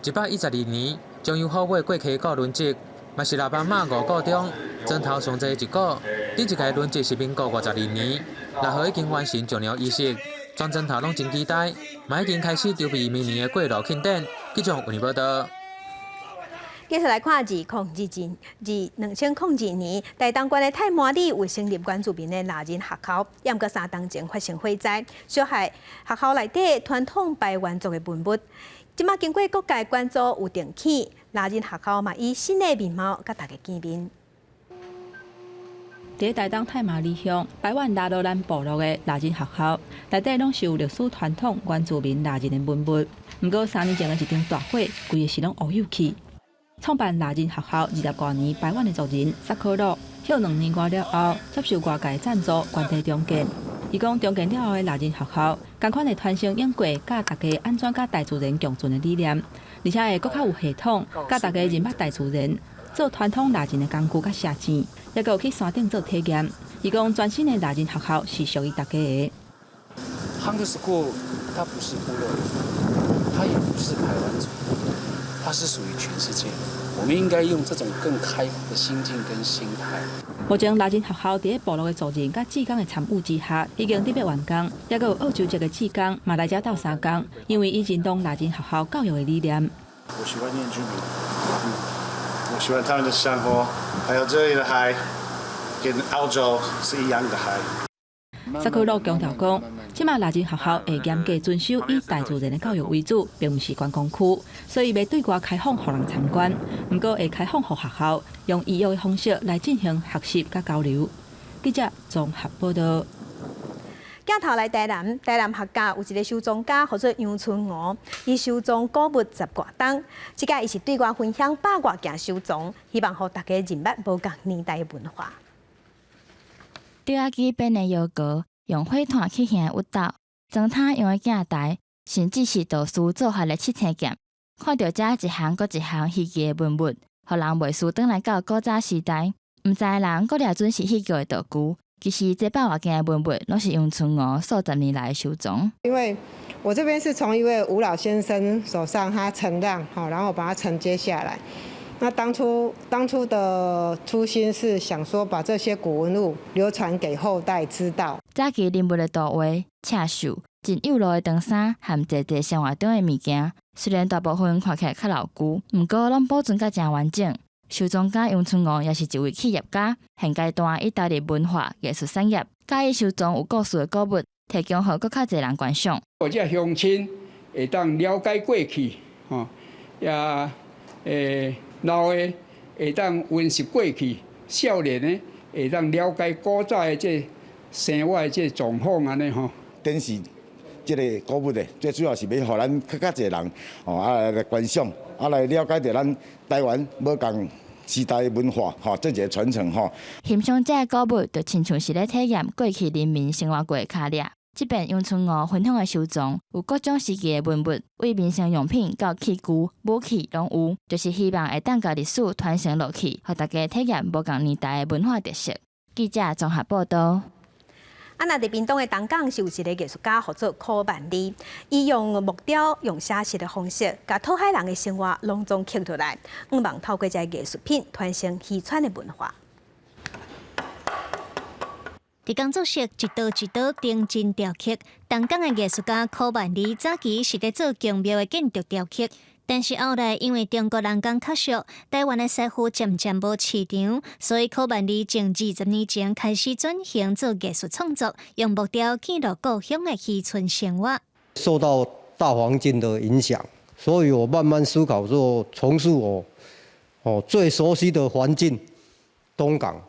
，112年將由虎尾過溪谷輪值，嘛是六艋舺五股中莊頭上濟一股。頂一屆輪值是民國52年，六號已經完成上廟儀式，全莊頭攏真期待，嘛已經開始籌備明年的過路慶典。記者為你報道。
繼續來看2002年，台東縣的太麻里有成立原住民的獵人學校，毋過3冬前發生火災，燒害學校內底傳統排灣族的文物。這馬經過各界關注有重起，獵人學校嘛以新的面貌佮大家見面。
佇台東太麻里鄉排灣拉羅蘭部落的獵人學校，內底攏是有歷史傳統原住民獵人的文物。毋過3年前的一場大火，規個是攏烏有去。創辦獵人學校20多年，排灣的族人薩克魯，歇2年外了後，接受外界贊助，原地重建。伊講重建了後的獵人學校，仝款會傳承永過教大家按怎佮大自然共存的理念，而且會閣較有系統，教大家認捌大自然，做傳統獵人的工具佮射箭，抑閣有去山頂做體驗。伊講全新的獵人學校是屬於大家的。
Hunter School，它不是部落，它也不是排灣族，它是屬於全世界。我們應該用這種更開放的心境跟心態。
目前獵人學校佇咧部落的助人佮志工的參與之下，已經佇欲完工。抑閣有澳洲籍的志工嘛來遮鬥相共，因為伊認同獵人學校教育的理念。
我喜歡原住民，我喜歡他們的生活，還有這裡的海，跟澳洲是一樣的海。
薩克魯強調講，這馬獵人學校會嚴格遵守以大自然的教育為主，並毋是觀光區，所以袂對外開放予人參觀。毋過會開放予學校用預約的方式來進行學習佮交流。記者綜合報道。
鏡頭來台南，台南客家有一个收藏家，號做楊春娥，伊收藏古物十外冬，這擺伊是對外分享百外件收藏，希望予大家認捌無仝年代的文化。
竹仔機編的腰果，用火炭去烘的鬱豆，裝湯用的鏡台，甚至是道士做法的七星劍。看著這一項閣一項稀奇的文物，予人袂輸轉來到古早時代。毋知的人閣掠準是戲劇的道具。其實這百外件的文物，攏是楊春娥數十年來的收藏。
因為我這邊是從一位吳老先生手上，他承讓，然後把它承接下來。那當初的初心是想說，把這些古文物流傳給後代知道。
早期人物的圖畫、刺繡、真幼路的長衫和濟濟生活中的物件，雖然大部分看起來較老舊，毋過攏保存甲誠完整。收藏家楊春娥也是一位企業家，現階段已投入文化藝術產業，佮意收藏有故事的古物，提供予閣較濟人觀賞。
或者鄉親會當了解過去，吼，也老的會當溫習過去，少年的會當了解古早的這生活的這狀況按呢吼。
展示這个古物的，最主要是欲予咱閣較濟人哦來觀賞，啊來了解著咱台灣無仝時代文化，吼，這一个傳承吼。
欣賞這个古物，就親像是咧體驗過去人民生活過的跤跡。這遍楊春娥分享的收藏，有各種時期的文物，為民生用品到器具、武器攏有，就是希望會當共歷史傳承落去，予大家體驗無仝年代的文化特色。記者綜合報道。
啊，若佇屏東的東港是有一个藝術家，號做柯萬里，伊用木雕用寫實的方式，共討海人的生活攏總刻落來，向望透過這个藝術品傳承漁村的文化。
佇工作室一刀一刀釘針雕刻，東港的藝術家柯萬里早期是佇做宮廟的建築雕刻，但是後來因為中國人工較俗，台灣的師傅漸漸無市場，所以柯萬里從20年前開始轉型做藝術創作，用木雕記錄故鄉的漁村生活。
受到大環境的影響，所以我慢慢思考說，從事我最熟悉的環境，東港。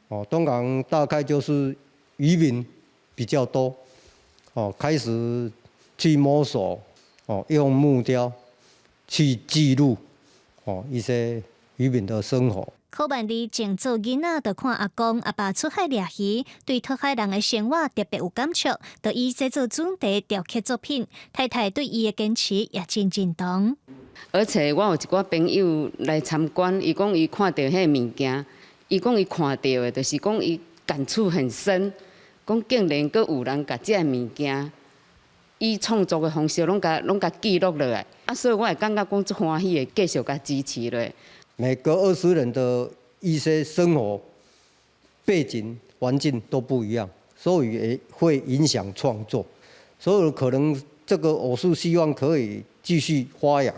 哦，東港大概就是漁民比較多，哦，開始去摸索，哦，用木雕去記錄，哦，一些漁民的生活。
柯萬里從做囡仔就看阿公阿爸出海掠魚，對討海人的生活特別有感觸，就以這做主題雕刻作品。太太對伊的堅持也真認同。
而且我有一寡朋友來參觀，伊講伊看著彼个物件。伊講伊看著的，就是講伊感觸很深，講竟然閣有人共這个物件，以創作的方式攏共記錄落來，啊，所以我會感覺講足歡喜的，繼續共支持落。
每隔20年的一些生活背景環境都不一樣，所以也會影響創作，所以可能這個我是希望可以繼續發揚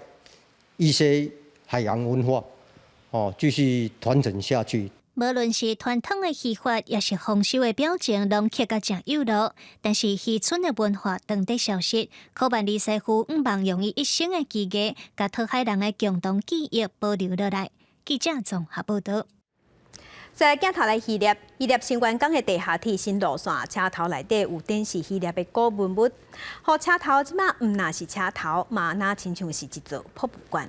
一些海洋文化，哦，繼續傳承下去。
無論是傳統的漁法，抑是豐收的表情，攏刻甲誠幼路。但是漁村的文化當佇消失，柯萬里師傅向望用伊一生的技藝，共討海人的共同記憶保留落來。記者綜合報道。
再來鏡頭來希臘，希臘新源港的地下鐵新路線車頭內底有展示希臘的古文物，予車頭這馬毋若是車頭，嘛若親像是一座博物館。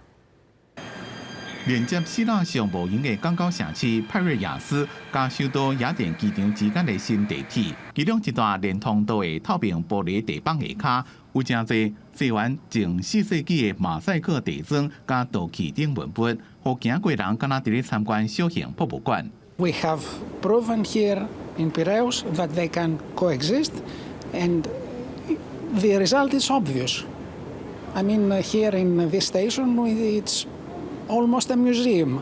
連接希臘上無閒的港口城市派瑞亞斯佮首都雅典機場之間的新地鐵，其中一段連通道的透明玻璃地板下跤，有誠濟西元前4世紀的馬賽克地磚佮陶器等文物，予行過人敢若佇咧參觀小型博物館。
We have proven here in Piraeus that they can coexist, and the result is obvious. I mean, here in this station, it's almost a museum.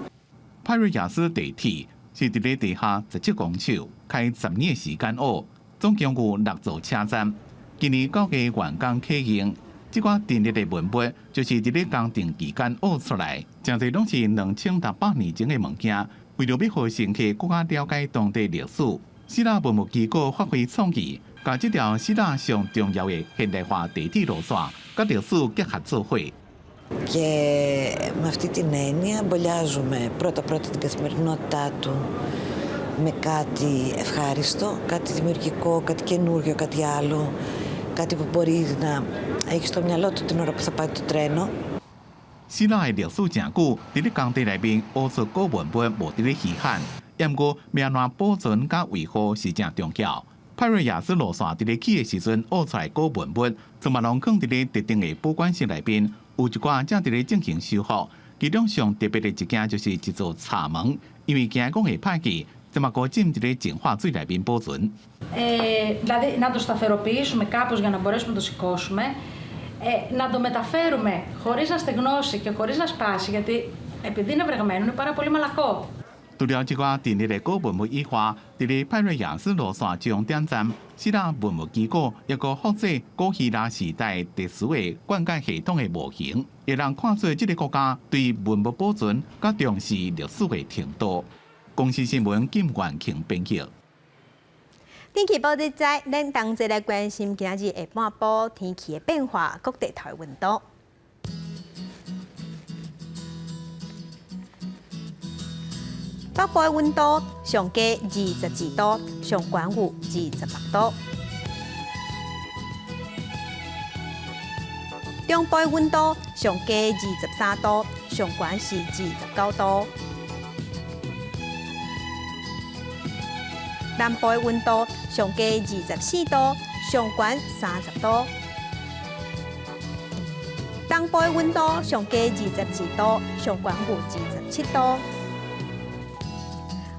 派瑞亞斯地鐵是佇咧地下17公尺，開10年的時間挖，總共有六座車站。今年9月完工啟用，這寡陳列的文物就是佇咧工程期間挖出來，誠濟攏是2600年前的物件。為著欲予乘客閣較了解當地歷史，希臘文物機構發揮創意，共這條希臘上重要的現代化地鐵路線，佮歷史結合做伙。
Και με αυτή την έννοια αμπολιάζουμε πρώτα-πρώτα την καθημερινότητά του με κάτι ευχάριστο, κάτι δημιουργικό, κάτι καινούριο, κάτι άλλο, κάτι που μπορεί να έχει στο μυαλό του την ώρα που θα πάει το τρένο.
希臘的歷史誠久，佇咧工地內面挖出古文物，無佇咧稀罕。毋過，欲按怎保存佮維護是誠重要。派瑞亞斯路線佇咧起的時陣挖出來古文物，全部攏囥佇咧特定的保管室內面，有一寡正佇咧進行修復。其中上特別的一件就是一座閘門，因為驚講會歹去，這嘛閣浸佇咧淨化水內面保存。
Δηλαδή να το σταθεροποιήσουμε κάπως για να μπορέσουμε να το σηκώσουμε, να το μεταφέρουμε χωρίς να στεγνώσει και χωρίς να σπάσει, γιατί επειδή είναι βρεγμένο είναι πάρα πολύ μαλακό.
除了這寡陳列的古文物以外，佇咧派瑞亞斯路線終點站，希臘文物機構猶閣複製古希臘時代特殊的灌溉系統的模型，會當看出這个國家對文物保存佮重視歷史的程度。公視新聞金元慶編輯。
天氣報日知，咱同齊來關心今仔日下半晡天氣的變化，各地頭的溫度。北部的溫度上低22度，上懸有26度。中部的溫度上低23度，上懸是29度。南部的溫度上低24度，上懸30度。東部的溫度上低22度，上懸有27度。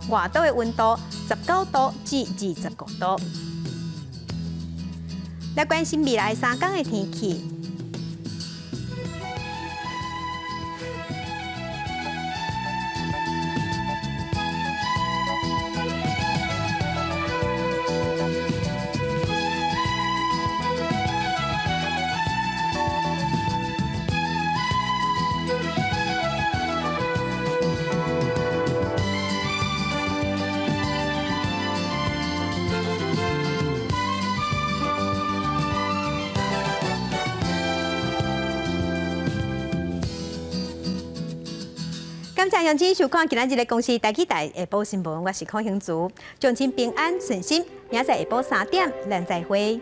外島的溫度19度至25度。來關心未來3天的天氣。感謝鄉親收看今仔日的公視台語台下晡新聞，我是柯興竹，祝親平安順心，明仔載下晡3點，咱再會。